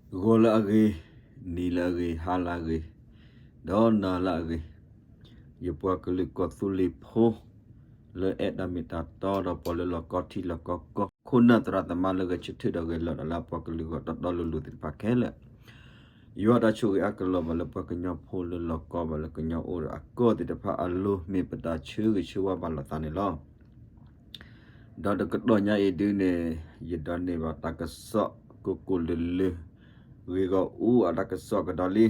ဂီၤလၢအဂ့ၤ, နံၤလၢအဂ့ၤ, ဟါလၢအဂ့ၤ, ဒီးနၤလၢအဂ့ၤ, ယပှၤကလုာ်ကီၢ်သူလ့ၤဖိ လၢအဲၣ်တၢ်မ့ၢ်တၢ်တီဒီးပှၤလၢလီၢ်ကီထံလီၢ်ကီကီၢ်, ခိၣ်နၢ်သရၣ်သမါလၢဂဲၤဆၢထၢၣ်ဒီးဂဲၤလိာ်တၢ်လၢအပှၤကလုာ်ဂီၢ်တီတီလိၤလိၤသ့ၣ်တဖၣ်ခဲလၢာ်, ယွၤတၢ်ဆိၣ်ဂ့ၤအါကလီၤဘၣ်လၢပှၤကညီဖိလၢလီၢ်ကီဘၣ်လၢကညီအိၣ်ဒီးအကီၢ်သ့ၣ်တဖၣ်အလိၤ မ့ၢ်ပတၢ်ဆၢဂ့ၤဆၢဝါဘၣ်လိာ်သးန့ၣ်လီၤ. ဒီးတကတီၢ်ညါအံၤဒုန့ၣ် ယဒိးန့ၢ်ဘၣ်တၢ်ကစီၣ်ကိၢ်ကိၢ်လၢၤလၢၤ ဂ့ၢ်ဂီၢ်အူအတၢ်ကစီၣ်ကဒီးလံ.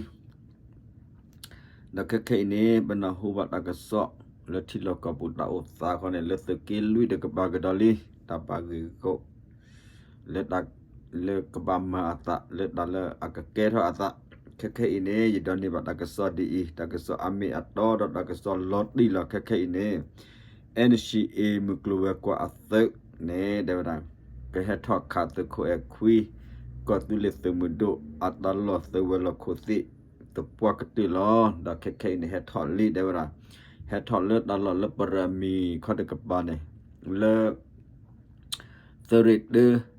ဒီးခဲခဲအံၤန့ၣ် ပနၢ်ဟူဘၣ်တၢ်ကစီၣ်လၢထံလီၢ်ကီၢ်ပူၤတၢ်အိၣ်သးခီန့ၣ် လၢသုးက့လွံၢ်တကပၤကဒီးလံ, တၢ်ဘၣ်ဂ့ၢ်ဂီၢ် လၢတၢ်လၢကဘၣ်မၤအသး လၢတၢ်လၢအကကဲထီၣ်အသး, ခဲခဲအံၤန့ၣ် ယဒိးန့ၢ်ဘၣ်တၢ်ကစီၣ်ဒ်အံၤ, တၢ်ကစီၣ်အါမ့ၢ်အတီဒီးတၢ်ကစီၣ်လီၤတံၢ်လီၤခဲခဲအံၤန့ၣ် NCA မုၢ်ကျိၤဝဲၤကွာ်အသုးန့ၣ် တဲဝဲဒၣ် ကဟဲထီၣ်ခးသုးခိၣ်အဲၣ်ခွံ ကီၢ်သူလ့ၤသုးမုၢ်ဒိၣ် အတၢ်လီၢ်သုးဝဲၤလီၢ်ခိၣ်သ့ၣ် သပှၢ်ကတၢၢ်လီၤ. ဒီးခဲခဲအံၤန့ၣ် ဟဲထီၣ်လံ တဲဝဲဒၣ် ဟဲထီၣ်လၢတၢ်လီၢ်လၢပရၢမံၤခီတကပၤန့ၣ် လၢ သုးရ့ၣ်တၢ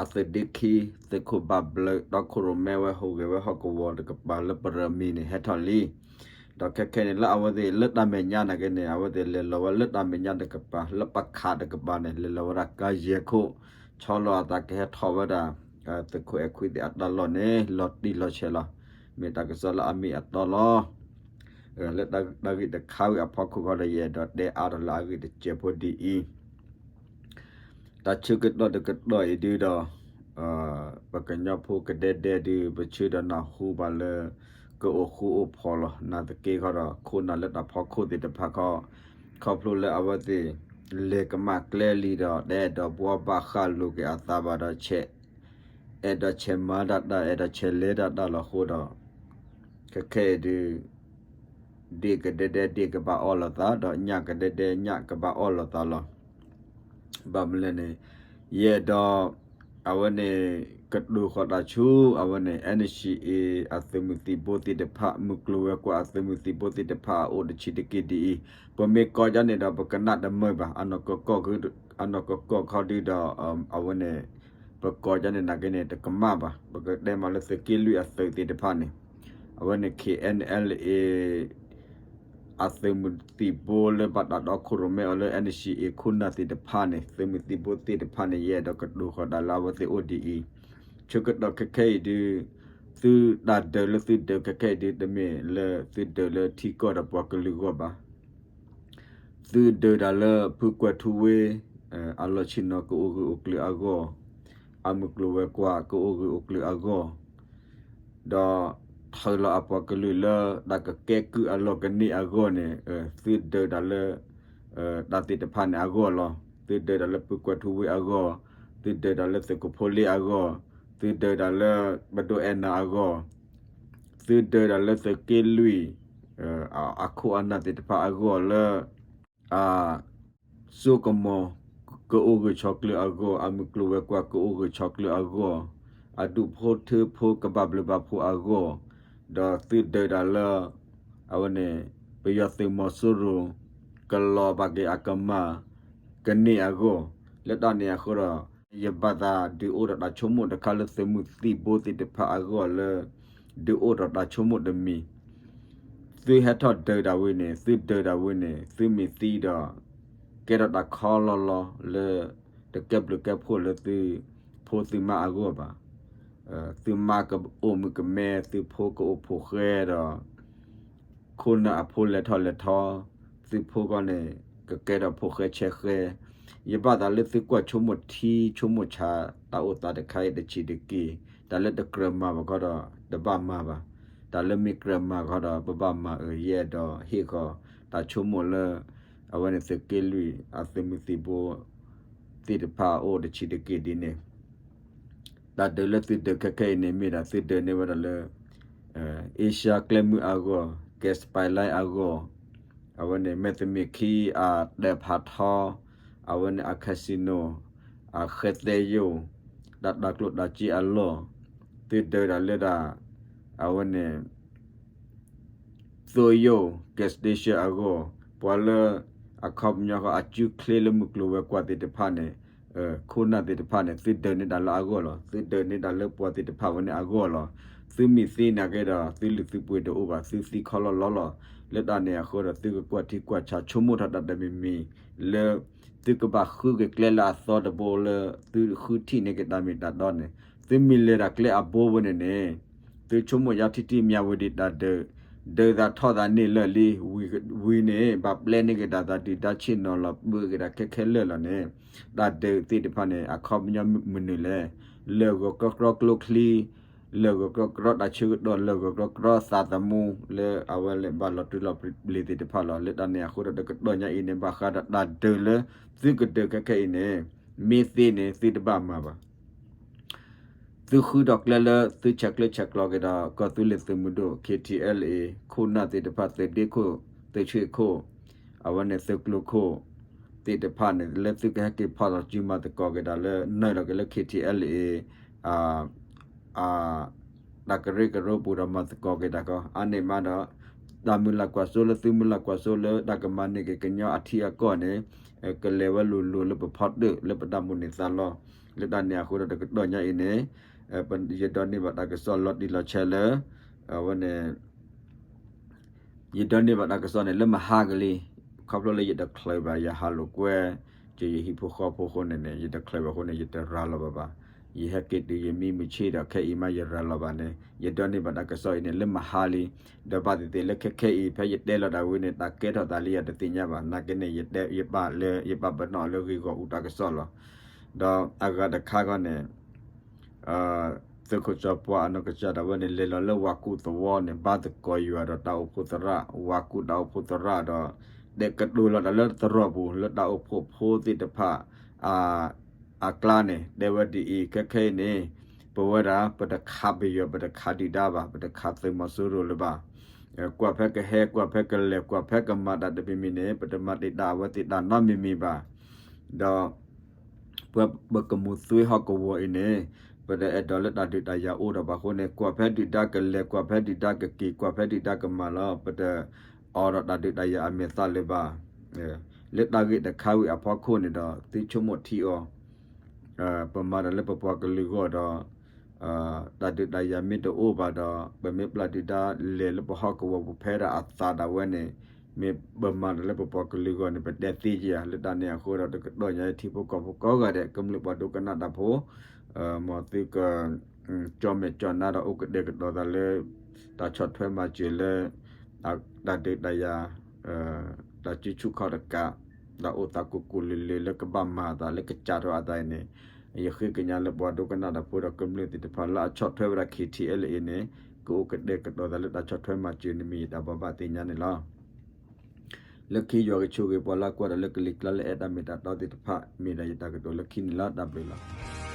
အသုးဒ့ခံ သုးခိၣ်ဘၣ်ဘျၢ တီခိၣ်ရိၣ်မဲဝဲဟူးဂဲၤဝဲဟီၣ်ကဝီၤတကပၤလၢပရၢမံၤန့ၣ် ဟဲထီၣ်လံ. ဒီးခဲခဲန့ၣ် လၢအဝဲသ့ၣ်လၢတၢ်မဲာ်ညါနာ်က့န့ၣ် အဝဲသ့ၣ်လဲၤလီၤဝဲလၢတၢ်မဲာ်ညါတကပၤ လၢပခးတကပၤန့ၣ် လဲၤလီၤဝဲဒၣ်ကါယဲၢ်ခိၣ် ဆီလီၤအသးကဟဲထီၣ်ဝဲဒၣ် သုးခိၣ်အဲၣ်ခွံသ့ၣ်အတၢ်လီၢ်န့ၣ် လီၤတံၢ်လီၤဆဲးလီၤ. မ့ၢ်တၢ်ကစီၣ်လၢအါမ့ၢ်အတီလီၤ. လၢတၢ်ဂ့ၢ်တခါဝံၤအဖီခိၣ်ဃီဒီး ယအဲၣ်ဒိးတဲအါထီၣ်လၢအဂ့ၢ်တစဲးဖိဒ်အံၤ တၢ်ဆၢကတီၢ်တကတီၢ်အံၤဒုဒီး ပကညီဖိကဒဲဒဲဒု ပဆၢဒီးနၢ်ဟူဘၣ်လၢ ကအိၣ်ဃူအိၣ်ဖိးလီၤ. နာ်သက့ခီဒီး ခိၣ်နၢ်လၢတၢ်ဖီခိၣ်သ့ၣ်တဖၣ်ခီ ခီဖျိလၢအဝဲသ့ၣ် လဲၤကမၣ်ကျဲလံဒီး တအဲၣ်ဒိးဘှီဘၣ်ဃးလိာ်က့ၤအသးဘၣ်ဒီး ဆဲး အဲၣ်ဒိးဆဲးမၤတၢ်တၢ် အဲၣ်ဒိးဆဲးလဲၤတၢ်တၢ်လီၤအဃိဒီး ခဲခဲအံၤဒု ဒ့ၣ်ကဒဲဒဲဒ့ၣ်ကဘၣ်အီၣ်လိာ်သး ဒီးညၣ်ကဒဲဒဲညၣ်ကဘၣ်အီၣ်လိာ်သးလီၤ. ဘၣ်မနုၤလဲၣ်န့ၣ် ယအဲၣ်ဒိး အဝဲန့ၣ် ကတိၤဃီၤတၢ်ဆူ အဝဲန့ၣ် NCA အသုးမုၢ်သံၣ်ဘိသ့ၣ်တဖၣ် မုၢ်ကျိၤဝဲၤကွာ်အသုးမုၢ်သံၣ်ဘိသ့ၣ်တဖၣ်အအိၣ်တဆံးတက့ၢ်ဒ်အံၤ, ပမ့ၢ်ကိးကန့ၣ်ဒီး ပကနၣ်တမုာ်ဘၣ်, အနီၢ်ကီၢ်ကီၢ်ခီဒုဒီး အဝဲန့ၣ် ပကိးကန့ၣ်နာ်က့န့ၣ် တကမၣ်ဘၣ်. ပကတဲမးလၢသုးက့လွံၢ်အသုးသ့ၣ်တဖၣ်န့ၣ် အဝဲန့ၣ် KNLA အသုးမုၢ်သံၣ်ဘိလၢဘၣ်တၢ်တီခိၣ်ရိၣ်မဲအီၤလၢ NCA ခိၣ်နၢ်သ့ၣ်တဖၣ်န့ၣ် သုးမုၢ်သံၣ်ဘိသ့ၣ်တဖၣ်န့ၣ် ယအဲၣ်ဒိးကတိၤဃီၤတၢ်လၢအဝဲသ့ၣ်အိၣ်ဒ်အံၤ, ဆၢကတီၢ်ခဲခဲအံၤဒု သုတၢ်ဒုးလၢသုဒုးခဲခဲအံၤဒု တမ့ၢ်လၢသုဒုးလၢထံကီၢ်ဒီးပှၤကလုာ်အဂီၢ်ဘၣ်. သုဒုးတၢ်လၢဖုကွဲၢ်ထူဝ့ အလီၢ်ဆ့ၣ်နီၤကအိၣ်ဂၢၢ်အိၣ်ကျၢၤအဂီၢ်, အမုၢ်ကျိၤဝဲၤကွာ်ကအိၣ်ဂၢၢ်အိၣ်ကျၢၤအဂီၢ်, ဒီးထုးလီၤအပှၤကလုာ်လၢတၢ်ကကဲကုၢ်အလီၢ်ကန့ၢ်အဂီၢ်န့ၣ် သုဒုးတၢ်လၢ တၢ်သ့ၣ်တဖၣ်န့ၣ်အဂီၢ်လီၤ. သုဒုးတၢ်လၢဖုကွဲၢ်ထူဝ့အဂီၢ်, သုဒုးတၢ်လၢသုးခိၣ်ဖိလ့အဂီၢ်, သုဒုးတၢ်လၢပဒိၣ်အဲၣ်နၤအဂီၢ်, သုဒုးတၢ်လၢသုးက့လွံၢ် အခိၣ်အနၢ်သ့ၣ်တဖၣ်အဂီၢ်လၢ အစိကမီၤကအိၣ်ဂၢၢ်ဆိးကျၢၤအဂီၢ်, အမုၢ်ကျိၤဝဲၤကွာ်ကအိၣ်ဂၢၢ်ဆိးကျၢၤအဂီၢ်, အဒူၣ်ဖိထၢဖိကဘၣ်ဘျုးဘၣ်ဖှိၣ်အဂီၢ်, ဒီးသုဒုးတၢ်လၢ အဝဲန့ၣ် ပယီၤသုးမီၤစိရိၤ ကလီၤဘၣ်က့ၤအကမၢ် ကန့ၢ်အဂီၢ်, လၢတၢ်န့ၣ်အဃိဒီး ယဘၣ်သးဒုးအိၣ်ဒီးတၢ်ဆိကမိၣ်တခါလၢသုးမုၢ်သံၣ်ဘိသ့ၣ်တဖၣ်အဂီၢ်လၢ ဒုးအိၣ်ဒီးတၢ်ဆိကမိၣ်တမံၤ သုဟဲထီၣ်ဒုးတၢ်ဝံၤန့ၣ် သုဒုးတၢ်ဝံၤန့ၣ် သုမ့ၢ်သံဒီး ကဲထီၣ်တၢ်ခီလီၤလီၤလၢ တကဲဘျုးကဲဖှိၣ်လၢသုဖိသုမါအဂီၢ်ဘၣ်. သုမါကအိၣ်မုၣ်ကမဲ သုဖိကအိၣ်ဖိဃဲဒီး ခိၣ်နၢ်အဖိလဲၤထီၣ်လဲၤထီ, သုဖိခီန့ၣ် ကကဲထီၣ်ဖိဃဲဆဲဃဲ, ယဘၣ်သးလၢသုကွၢ်ဆိကမိၣ်ထံဆိကမိၣ်ဆး တၢ်အိၣ်သးတခါအံၤတဆံးတက့ၢ်. တၢ်လၢတကြၢးမၤဘၣ်ခီဒီး တဘၣ်မၤဘၣ်. တၢ်လၢမ့ၢ်ကြၢးမၤခီဒီး ပဘၣ်မၤအၢ ယအဲၣ်ဒိးဟ့ၣ်ဃီၤ တၢ်ဆိကမိၣ်လၢ အဝဲန့ၣ်သုးက့လွံၢ် အသုးမုၢ်သံၣ်ဘိ သ့ၣ်တဖၣ်အအိၣ်တဆံးတက့ၢ်ဒ်န့ၣ် တၢ်ဒုးလၢသုဒုးခဲခဲအံၤန့ၣ် မ့ၢ်ဒၣ်သုဒုးန့ၢ်ဝဲဒၣ်လၢ အ့ရှါကျဲမုၢ်အဂီၢ်, gas pipeline အဂီၢ်, အဝဲန့ၣ် မဲၢ်သမံးခံ အတၢ်ဖးထီ, အဝဲန့ၣ် အ casino, အဃဲသဲယိာ်, တၢ်တၤကျိၣ်တၤစ့အလီၢ်, သုဒုးဒၣ်လၢဒၣ် အဝဲန့ၣ် သိယိာ် gas station အဂီၢ်, ပှၤလၢ အခီပညီဃီ အစုချ့လၢမုၢ်ကျိၤဝဲၤကွာ်သ့ၣ်တဖၣ်န့ၣ် ခိၣ်နၢ်သ့ၣ်တဖၣ်န့ၣ် သုဒုးန့ၢ်တၢ်လၢအဂီၢ်လီၤ. သုဒုးန့ၢ်တၢ်လၢပှၤသ့ၣ်တဖၣ်ဝဲန့ၣ်အဂီၢ်လီၤ. သုမ့ၢ်သ့နာ်က့ဒီး သုလုၢ်သုပှ့ၤတအိၣ်ဘၣ်, သုသံခီလီၤလီၤလီၤ. လၢတၢ်န့ၣ်အဃိဒီး သုကကွၢ်ထံကွၢ်ဆး ဆိကမိၣ်ထီၣ်တၢ်တမံၤမံၤ လၢသုကဘၣ်ဃုက့ၤကျဲလၢအသီတဘိလၢ သုဃုထံၣ်န့ၢ်က့ၤတၢ်မ့ၢ်တၢ်တီန့ၣ်, သုမ့ၢ်လဲၤတၢ်ကျဲအဘိဝဲန့ၣ်န့ၣ် သုဆိကမိၣ်ယါထံၣ်ထံၣ်မၠးဝံၤဒံးတၢ်ဒုး, ဒုးသးထီၣ်သးန့ၢ်လၢာ်လံ, ဝံၤန့ၣ် ဘၣ်ပျဲန့ၢ်က့ၤတၢ်သးဒုၣ်ဒါဆ့ၣ်နီၤလီၤ ဘုးက့ၤတၢ်ခဲခဲလၢာ်လီၤန့ၣ်, တၢ်ဒုးသ့ၣ်တဖၣ်န့ၣ် အခီပညီမနုၤလဲၣ်. လၢာ်ဂီၤကြီကြီကျိချံ, လၢာ်ဂီၤကြီကြီတၢ်ဆၢကတီၢ်, လၢာ်ဂီၤကြီကြီသးသမူ လၢအဝဲလဲၤဘၣ်လီၤတံၢ်လီၤပျံၤသ့ၣ်တဖၣ်လီၤ. လၢတၢ်န့ၣ်အဃိဒီး တကတီၢ်ညါအံၤန့ၣ် ဘၣ်ဃးဒီးတၢ်ဒုးလၢသုကဒုးခဲခဲအံၤန့ၣ် မ့ၢ်သ့န့ၣ် သုတဘၣ်မၤဘၣ်. သုဃုထီၣ်ကျဲလၢသုဆဲးကျၢဆဲးကျိးက့ၤဒီး ကီၢ်သူလ့ၤသုးမုၢ်ဒိၣ် ခ့ထံအဲလ်အ့ ခိၣ်နၢ်သ့ၣ်တဖၣ် သုးဒ့ခိၣ် သုးဆ့ၣ်ခိၣ် အဝဲန့ၣ်သုးကျိၤခိၣ်သ့ၣ်တဖၣ်န့ၣ် လၢသုကဟဲက့ၤဖီၣ်လီၤစုမၤသကိးက့ၤတၢ်လၢ နုာ်လီၤက့ၤလၢ ခ့ထံအဲလ်အ့ တၢ်ကရၢကရိပူၤဒီးမၤသကိးက့ၤတၢ်ကီ အါန့ၢ်မးဒီး တၢ်မုၢ်လၢ်ကွၢ်စိလၢသုမုၢ်လၢ်ကွၢ်စိလၢတၢ်ကမၤန့ၢ်က့ၤကညီအထံအကီၢ်န့ၣ် ကလဲၤဝဲလိၤလိၤလၢပဖီတၢၣ်လၢပတၢ်မိၣ်န့ၢ်သးလီ. လၢတၢ်န့ၣ်အဃိဒီးတကတီၢ်ညါအံၤန့ၣ် ယဒိးန့ၢ်ဘၣ်တၢ်ကစီၣ်လီၤတံၢ်လီၤဆဲးလၢ အဝဲန့ၣ် ယဒိးန့ၢ်ဘၣ်တၢ်ကစီၣ်န့ၣ် လၢမဟါကလံၤ ခီဖျိလၢယတချုးဘၣ် ယဟးလိာ်ကွဲ ကယဟံၣ်ဖိဃီဖိအဃိန့ၣ်န့ၣ် ယတချုးဘၣ်အဃိန့ၣ် ယတရၤလီၤဘၣ်ဘၣ်. ယဟဲက့ၤတုၤယမံမုၢ်ဆ့ၣ်ဒီး ခဲအံၤမးယရၤလီၤဘၣ်န့ၣ် ယဒိးန့ၢ်ဘၣ်တၢ်ကစီၣ်အံၤန့ၣ် လၢမဟါလံ. ဒီးဘၣ်သ့ၣ်သ့ၣ်လၢခဲခဲအံၤ ဖဲယတဲလီၤတၢ်ဝဲန့ၣ် တၢ်ကဲထီၣ်သးလံယၤတသ့ၣ်ညါဘၣ်. နာ်က့န့ၣ် ယပာ်လၢ ယပာ်ပနီၣ်လၢဂ့ၢ်ဂီၢ်အူတၢ်ကစီၣ်လီၤ. ဒီးအဂၤတခါခီန့ၣ် သုးခိၣ်စီၤပှၤအနီၢ်ကစၢ်ဒၣ်ဝဲန့ၣ် လဲၤလီၤလၢဝၤကူၣ်သဝီန့ၣ် ဘါသကိးယွၤဒီးတၢ်အိၣ်ဖှိၣ်သရၣ်, ဝၤကူၣ်တၢ်အိၣ်ဖှိၣ်သရၣ်ဒီး တဲာ်ကတိၤလီၤတၢ်လၢသရိာ်ပူၤ လၢတၢ်အိၣ်ဖှိၣ်ဖိသ့ၣ်တဖၣ် အကျါန့ၣ် တဲဝဲဒ်အံၤ ခဲခဲအံၤန့ၣ် ပဝဲဒၣ် ပတခးပယီၤ ပတခးဒုၣ်ဒါဘၣ်, ပတခးသုးမီၤစိရိၤလၢၤဘၣ်. ကွၢ်ဖဲကဟဲ ကွၢ်ဖဲကလဲၤ ကွၢ်ဖဲကမၤတၢ်တမံၤမံၤန့ၣ် ပတမၤတ့ၢ်တၢ်အဝဲသ့ၣ်တၢ်နီတမံၤမံၤဘၣ်. ဒီး ပ ပကမူၤသွ့ဟီၣ်ကဝီၤအံၤန့ၣ် ပတအဲၣ်ဒိးလၢတၢ်ဒုးတၢ်ယၤအိၣ်ဒီးဘၣ်အဃိန့ၣ် ကွၢ်ဖဲဒုၣ်ဒါကလဲၤ ကွၢ်ဖဲဒုၣ်ဒါကက့ၤ ကွၢ်ဖဲဒုၣ်ဒါကမၤလီၤ ပတအိးထီၣ်တၢ်ဒုးတၢ်ယၤအမဲာ်သၣ်လၢၤဘၣ်. လၢတၢ်ဂ့ၢ်တခါဝံၤအဖီခိၣ်န့ၣ်ဒီး သုဆိကမိၣ်ထံအီၤ ပမၤတၢ်လၢပပှၤကလုာ်အဂီၢ်ဒီး တၢ်ဒုးတၢ်ယၤမ့ၢ်တအိၣ်ဘၣ်ဒီး ပမ့ၢ်ပျၢ်ဒုၣ်ဒါလဲၤလၢပဟီၣ်ကဝီၤပူၤဖဲဒၣ်အသးဒၣ်ဝဲန့ၣ် မ့ၢ်ပမၤတၢ်လၢပပှၤကလုာ်အဂီၢ်န့ၣ် ပတဲသ့ယၤ လၢတၢ်န့ၣ်အဃိဒီး တကတီၢ်ညါအံၤထံဖိကီၢ်ဖိကိးဂၤဒဲး ကမျၢၢ်ပှၤဒိကနၣ်တၢ်ဖိ မ်သုက ကၠီမဲာ်ကၠီနါဒီးအိၣ်ကတဲာ်ကတီၤသးလၢ တၢ်ဆီၣ်ထွဲမၤစၢၤလၢ တၢ်ဒုးတၢ်ယၤ တၢ်စုဆူၣ်ခီၣ်တကး တၢ်အိၣ်သးကူၣ်ကူၣ်လံၤလံၤလၢကဘၣ်မၤအသးလၢကစးထီၣ်အသးအံၤန့ၣ် ယဃ့ကညးလၢပှၤဒိကနၣ်တၢ်ဖိဒီးကမျၢၢ်သ့ၣ်တဖၣ်လၢအဆီၣ်ထွဲဝဲဒၣ် ခ့ထံအဲလ်အ့န့ၣ် ကအိၣ်ကတဲာ်ကတီၤသးလၢတၢ်ဆီၣ်ထွဲမၤစၢၤန့ၣ်မ့ၢ်ယတၢ်ဘိးဘၣ်သ့ၣ်ညါန့ၣ်လီၤ. လၢခံယွၤကဆိၣ်ဂ့ၤပှၤလၢကွၢ်တၢ်လၢကလံၤကျါလၢအဲၣ်တၢ်မ့ၢ်တၢ်တီသ့ၣ်တဖၣ် မ့ၢ်ဒၣ်ယတၢ်ကတိၤလၢခံန့ၣ်လီၤ. တၢ်ဘျုးလီၤ.